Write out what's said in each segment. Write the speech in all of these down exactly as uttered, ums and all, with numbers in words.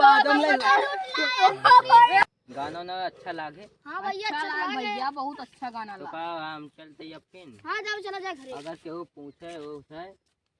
बादम ले। गाना ना अच्छा लागे? हाँ भैया, अच्छा अच्छा लागे लागे। भैया, बहुत अच्छा गाना तो लागे। का हम चलते ही अब फिन? हाँ, जाओ, चला जाए घरे। अगर केहू पूछे, वो है,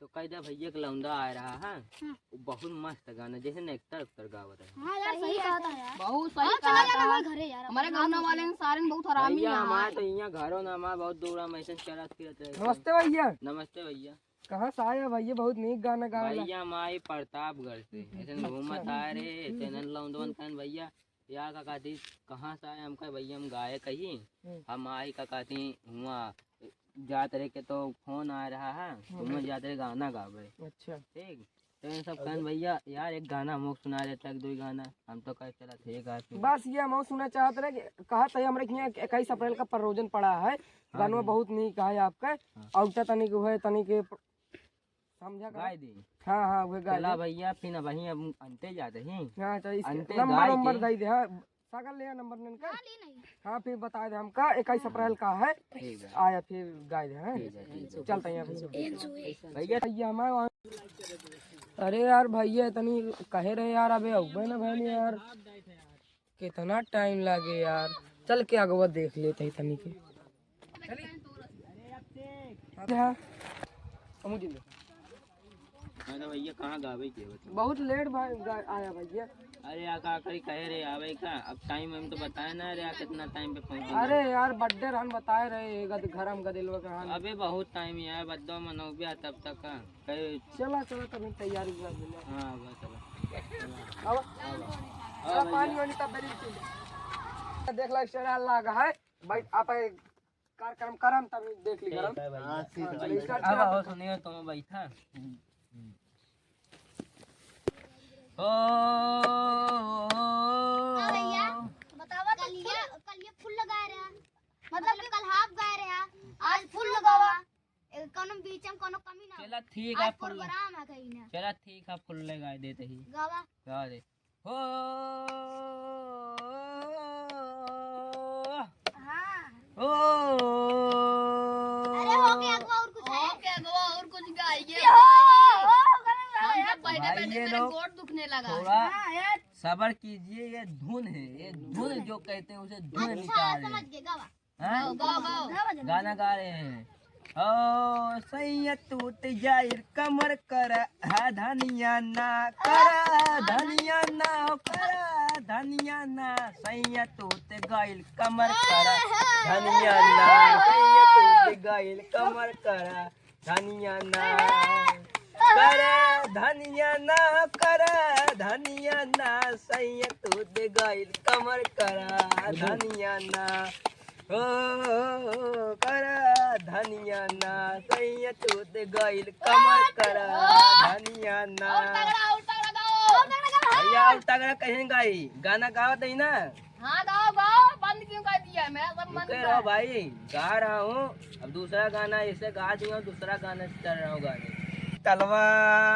तो कह दे भैया के लौंडा आ रहा है। हाँ। वो बहुत मस्त गाना, जैसे नेक्टर उक्टर गावत है। हाँ यार, सही सही कहता कहता है। है यार। बहुत सही हाँ, चला कहता जाना है। हमारे घरे यार, हमारे अपना गाँव गाँव वाले में। सारे में बहुत हरामी भैया, है हमारे हमारे। तो यहाँ घरों ना, हमारे बहुत दूर है, मैसेज करत फिरत रहे। नमस्ते भैया। नमस्ते भैया। कहाँ से आया भैया? बहुत नीक गाना गावेला। भैया, हम आए प्रतापगढ़ से। ऐसे अच्छा। घूमत आए रहे, ऐसे नन लौंडवन कहन भैया, यार का कहती, कहाँ से आए? हम कहे, "भैया, हम गायक ही। हम्म। हम आई का कहती, हुआ जात रहे के तो फोन आ रहा है, हम्म। तुम्हें जात रहे गाना गावे।" अच्छा। ठीक, तो ये सब कहन, "भैया, यार, एक गाना हम लोग सुना देता, एक दो गाना।" हम तो कहे, "चला, ठीक है फिर।" बस ये हम लोग सुनना चाहत रहे कि कहत है, हमरे के यहाँ इक्कीस अप्रैल का प्रयोजन पड़ा है, हाँ गानवा जी। बहुत नीक है आपका। हाँ। और तनिक वो है, तनिक समझा करो। गाय दी। हाँ, हाँ, उहे गाय चला दी। भैया, फिर अब वहीं हम अंते जाते हैं। हाँ, तो इस अंते नंबर गाय वंबर के। दे दे, हाँ, सागर ले आ नंबर नन का। हाँ, ली नहीं। हाँ, फिर बता दे हमका, इक्कीस अप्रैल का है। ठीक है। आया फिर गाय दे, हाँ। ठीक है, ठीक है। चलते हैं अभी। भैया। भैया हमारे वहाँ। अरे यार भैया, तनी कहे रहे यार, अबे अउबे ना भैया यार। कितना टाइम लागे यार, चल के अगवा देख लेते हैं तनी के। हाँ, हम उठिन। अरे भैया, कहाँ गावे के बता? बहुत लेट भाई गा-, आया भैया। अरे यार, का करी, कहे रहे आवे का, अब टाइम हम तो बताए ना रे, यार कितना टाइम पे पहुँचे। अरे यार, बर्थडे रहन बताए रहे, गद-, घर हम गदेलवा के रहन। अबे बहुत टाइम यार, बर्थडे मनौबे तब तक का। कहे चला, चला, तब हम तैयारी कर लेंगे। हाँ, बस चला। अब, अब, चला, अब पानी भैया। वानी तब बेरी पी ले। देख ला, स्टेशन लाग है, बैठ, आप कार्यक्रम करम तब देख ली ठीक करम। है भैया। हाँ, ठीक है हाँ, चलो, भैया। स्टार्ट अब करा। आओ, सुनियो, तुम बैठा। ओ, हाँ भैया, बतावा तो कल ये, कल ये फुल लगाए रहा, मतलब मतलब कि कल हाफ गाए रहा, आज फुल लगावा। ए, कोनो बीच में कोनो कमी ना हो। चला ठीक है, आज फुल प्रोग्राम है कहीं ना। चला ठीक है, फुल लगा देते ही। गावा। गा दे। हो। हाँ। हो। अरे हो गया, अगवा और कुछ है? हो गया, अगवा और कुछ गाइए। हो, हो, हो, हो, हम सब बैठे भाई, बैठे ये मेरे लोग गोड़ दुखने लगा। थोड़ा हाँ, यार। सब्र कीजिए, ये धुन है, ये धुन जो कहते हैं उसे धुन अच्छा, निकाल रहे समझ हैं। गए, गावा। हाँ? गाओ, गाओ, गाओ। गाना गा रहे हैं। ओ सैया टूट जाइल कमर कर, हा धनिया ना कर, धनिया ना कर, धनिया ना। सैया टूट गइल कमर कर, धनिया ना। सैया टूट गइल कमर कर, धनिया ना कर, धनिया ना कर, धनिया ना। सैया टूट गइल कमर कर, धनिया ना। ओ, कर धनिया ना, सैया टूट गइल कमर कर धनिया ना। और तगड़ा, और तगड़ा गाओ। और तगड़ा गाओ। भैया, और तगड़ा कहीं गाई? गाना गावत ही ना। हाँ, गाओ, गाओ, बंद क्यों कर दिया? मेरा सब मन रुके रहो भाई, गा रहा हूँ। अब दूसरा गाना ऐसे गा दिया हूँ, दूसरा गाना चल रहा हूँ गाने। तलवा।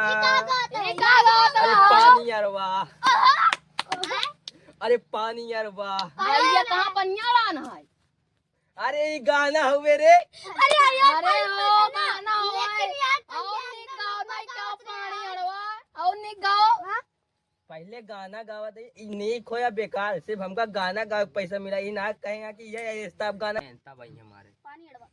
ये का गाता है? ये का गाता है? अरे पानी अरवा। अरे पानी यार वाह। भैया, कहाँ पनिया लाना है? अरे, ई गाना हवे रे। अरे, अरे, अरे, ओ गाना हवे। लेकिन यार, और पनिया नहीं गाओ, नहीं गाओ, पानी अड़वा, और नहीं गाओ। हाँ? पहले गाना गावा दे, ई नीक हो या बेकार, सिर्फ हमका गाना गावे के पैसा मिला, ई ना कहेगा कि ये, ये स्टाफ गाना। तब आई हमारे। पानी अड़वा।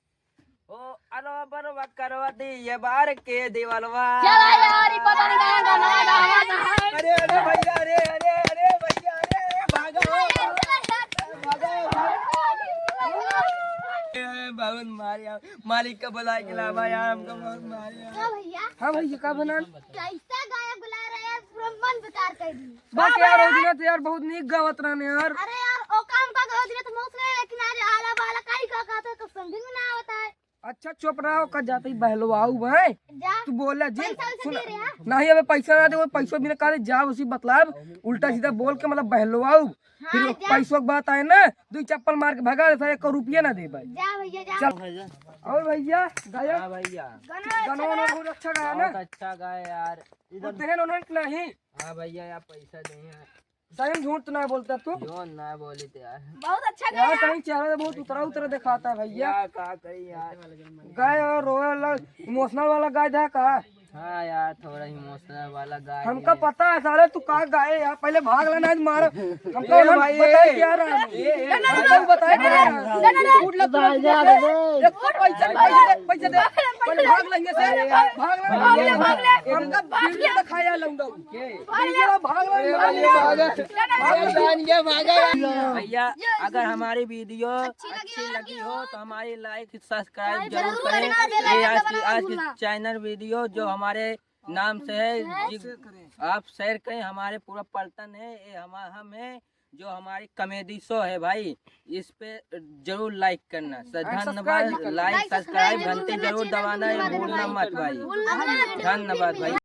ओ अरवा बरवा करवा दिए बार के दीवालवा। चला यार, ई पता नहीं कहाँ गाना गावा था। अरे, अरे भैया, अरे, अरे, अरे भैया, अरे, अरे, भागा, भागा, भागा। ए, बहुत मारिया, मालिक का बुला के लावा यार, हमको बहुत मारिया। का भैया? हाँ भैया, का बना? कैसा गायक बुला रहा है यार, पूरा मन बेकार कर दी। बाकी यार, ओ दिना तो यार बहुत नीक गावत रहने यार। अरे यार, ओ काम का गावत रहे तो मौत नहीं, लेकिन आज आला बाला काई का कहते तो समझ में ना आवता है। अच्छा चुप रहो, का जाते ही बहलवाऊ भाई। जा। तू बोला जी। पैसा वैसा सुन, दे रहे हैं? नहीं, अबे पैसा ना दे, वो पैसों भी ना काले, जा उसी बतलाब, उल्टा सीधा बोल के मतलब बहलवाऊ। हाँ, फिर जा। पैसों की बात आए ना, दो चप्पल मार के भगा दे, एक रुपया ना दे भाई। जा भैया, जा। चल। और भैया, गायक? हाँ भैया। गाना गाना अच्छा वाना गाया। बहुत अच्छा गाया यार। और देहन उन्हें कि नहीं? हाँ भैया, यार पैसा दे हैं। सही में झूठ तो ना बोलता तू? क्यों ना बोली थे यार? बहुत अच्छा यार, गाया। कहीं चेहरा से बहुत उतरा उतरा दिखाता है भैया। यार, का करी यार? गाय और रोवे वाला, इमोशनल वाला गाय था का? हाँ यार, थोड़ा इमोशनल वाला गाय हमका है। पता है साले, तू का गाए यार, पहले भाग लेना है, मार। हमका ए ना भाई, बताए ए, क्या रहा है? ए, ए, हमका बताए क्या रहा है? कूद ले, कूद ले, एक तो पैसे, पैसे दे, पैसे दे, पहले भाग लेंगे से, भाग ले, भाग ले, भाग ले। हमका वीडियो दिखाया लौंडा। भाग ले। भाग ले, भाग ले। भैया, अगर हमारी वीडियो अच्छी लगी हो तो हमारी लाइक, सब्सक्राइब जरूर करें। ये आज की, आज की चैनल वीडियो जो हमारे नाम से है, जी, आप शेयर करें। हमारे पूरा पलटन है, ये हम, हम हैं जो हमारी कॉमेडी शो है भाई, इस पे जरूर लाइक करना। सर, धन्यवाद। लाइक, सब्सक्राइब, घंटी जरूर दबाना, ये भूलना मत भाई। धन्यवाद भाई।